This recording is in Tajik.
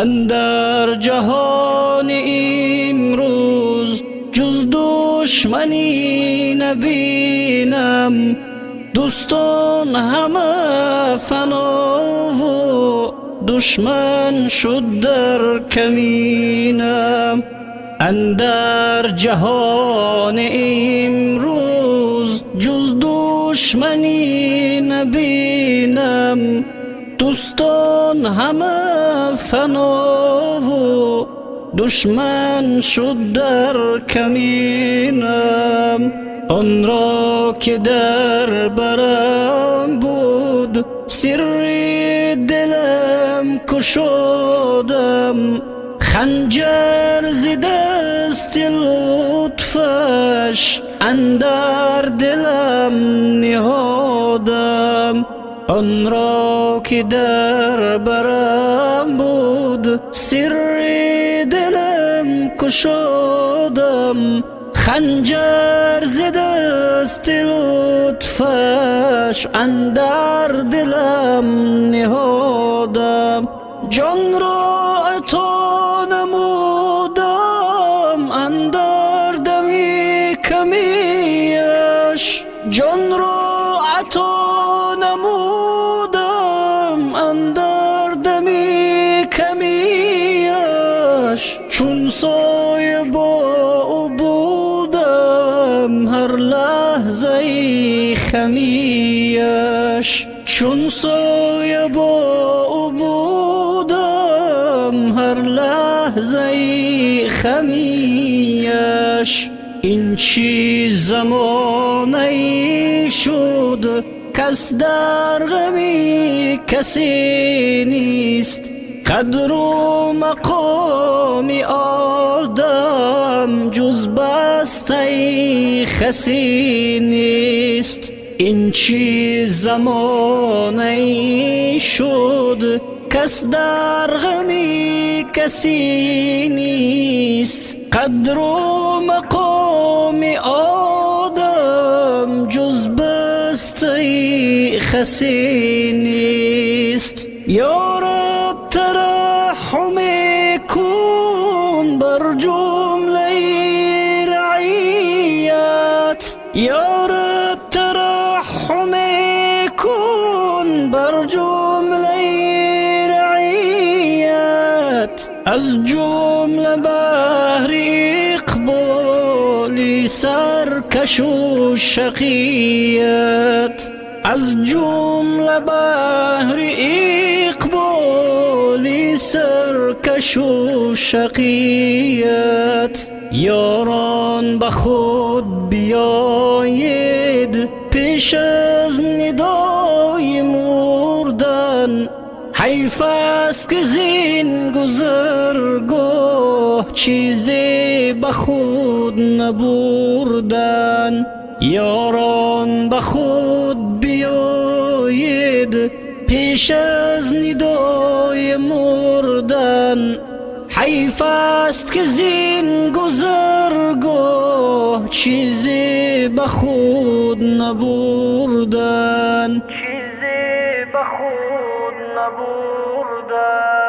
Андар ҷаҳони имрӯз ҷуз душманӣ набинам, дӯстон ҳама фанову душман шуд дар каминам. Андар ҷаҳони имрӯз ҷуз душманӣ набинам, дӯстон ҳама фанову душман шуд дар каминам. Онро ки дар барам буд, сирри дилам кушодам, ханҷар зи дасти лутфаш андар дилам ниҳодам. Онро ки дар барам буд, сирри дилам кушодам, ханҷар зи дасти лутфаш андар дилам ниҳодам. Ҷонро ато намудам андар дами камияш, ҷонро ато намудам андар дами камияш, чун соя бо ӯ будам ҳар лаҳзаи хамияш, чун соя бо ӯ будам ҳар лаҳзаи хамияш. Ин чӣ замонае шуд, кас дар ғами касе нест, қадру мақоми одам ҷуз бастаи хасе нест. Ин чӣ замонае шуд, кас дар ғами касе нест, қадру мақоми одам ҷуз бастаи хасе нест. Ё Раб, тараҳҳум кун бар ҷумлаи раият, ё Раб, тараҳҳум кун бар ҷумлаи раият, аз ҷумла баҳри иқболи саркашу шақият, аз ҷумла баҳри иқболи саркашу шақият. Ёрон, ба худ биёед пеш аз нидои мурдан, ҳайф аст, ки зин гузаргоҳ чизе ба худ набурдан. Ёрон, ба худ биёед пеш аз нидои мурдан, ҳайф аст, ки зин гузаргоҳ чизе ба худ набурдан, чизе ба худ набурдан.